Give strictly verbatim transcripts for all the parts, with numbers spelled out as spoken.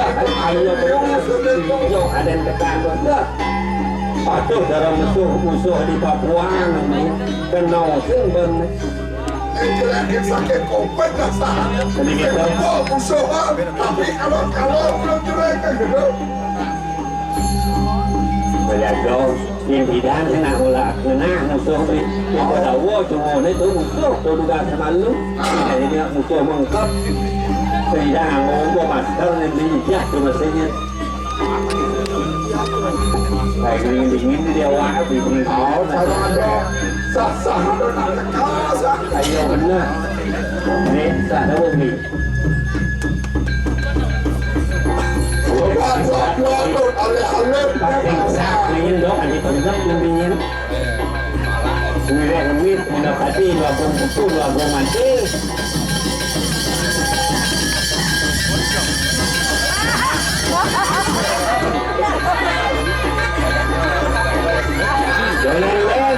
Ayo, ayo, aden tekan, bos. Aduh, darah musuh, musuh di Papua ini. Kenal sing, bos. Ini jelek, sakit, kompet, dasar. Jadi gitu. Musuh, tapi kalau, kalau belum jelek, kan gitu. Belajar. Sing bidan kena ulah kena musuh ni. Kita tahu cuma ni tu musuh tu juga semalu. Jadi dia musuh mengkap. Tidak ngomong masker ni bijak tu mestinya. Saya dingin dingin dia awak habis ni. Oh, saya ada sah-sah ada nak tekas. Ayo benar. Ni tak tahu ni. Jangan lari.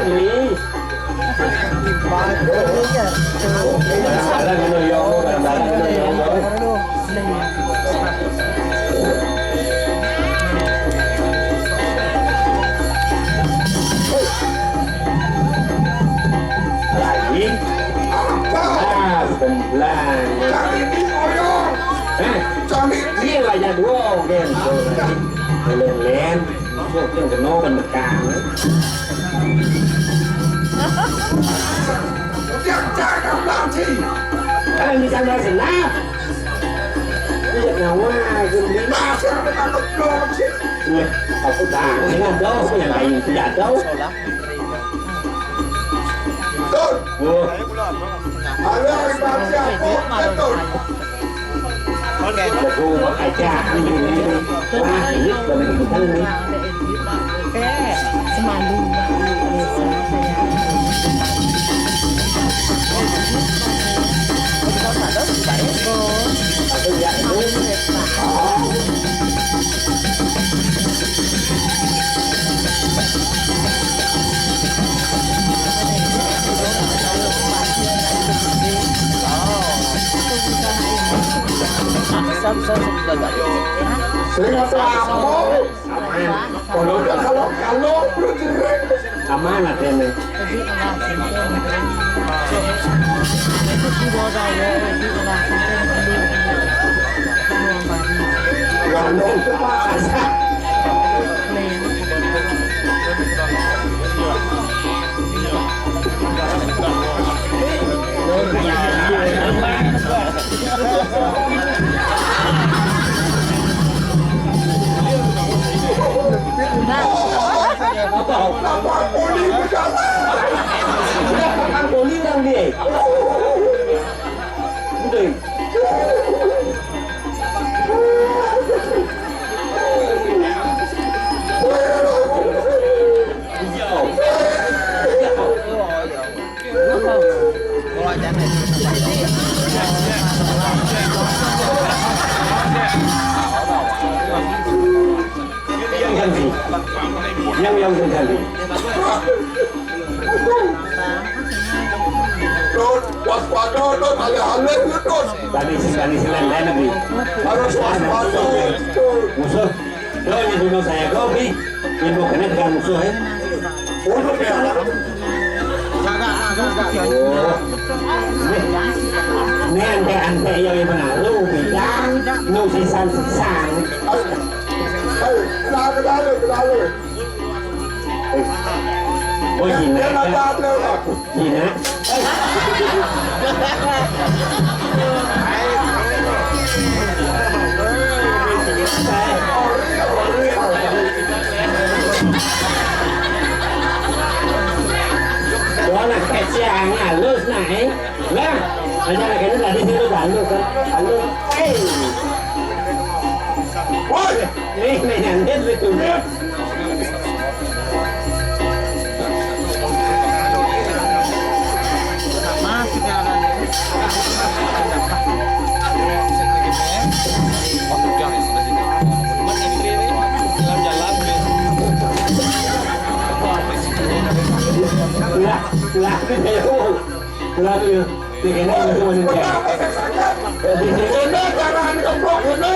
Lagi. Ah, sembilan. Hah? Iya, banyak dua, oke. Len, len. Maksudnya kena kan bekam. Dia cakap nanti. Kan di sana senang. Iya, nyawa, gembira. Masih ada takut belum sih? Iya, aku dah, ini ada, aku yang lain tidak ada. Tun. Oh. Ada yang baca, Tun. Lagu aja ini. Wah, ini pada kita ini. Semalu. Aku ya, ini. Sing apa? Kalau kalau kalau. Amanah ini. Yang ganti. Yang yang ganti. Terus waspada, terus alih-alih, terus. Tadi sih, tadi sih lain-lain lagi. Harus waspada, terus. Musuh. Kau yang bunuh saya, kau, Bi. Yang mau kena dengan musuh, eh. Bunuh kita lah. Oh. Ni, ni ante-ante yang menaruh, Bi, kan? Nu sisan-sisan. Ayo, ayo, kenapa, kenapa, kenapa? Oh, Cina. Dia nak tak ada lah. Cina. Wah, nak kecil halus, nah, eh. Lah, hanya nak kena tadi sih lu bantu kan. Halus. Eh. Woi. Nih, nih, nyandit lu tuh. Lah, lah, lah, dia. Dia kena itu meninggal. Dia kena jangan keprok ini.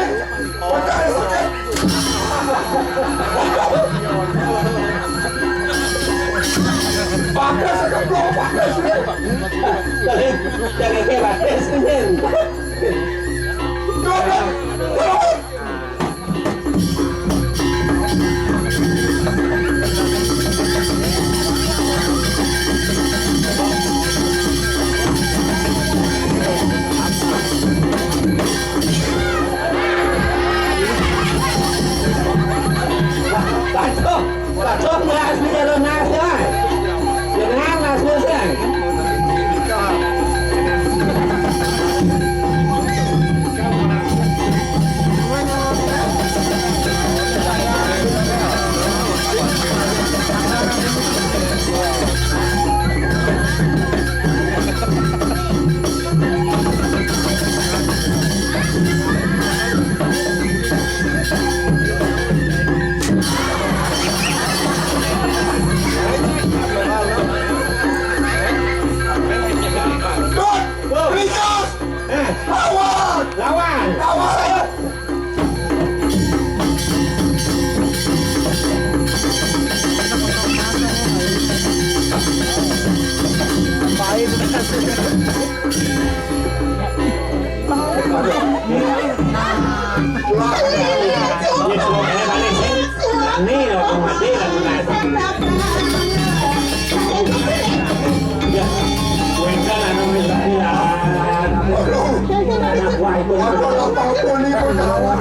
Lawan! Lawan! Lawan!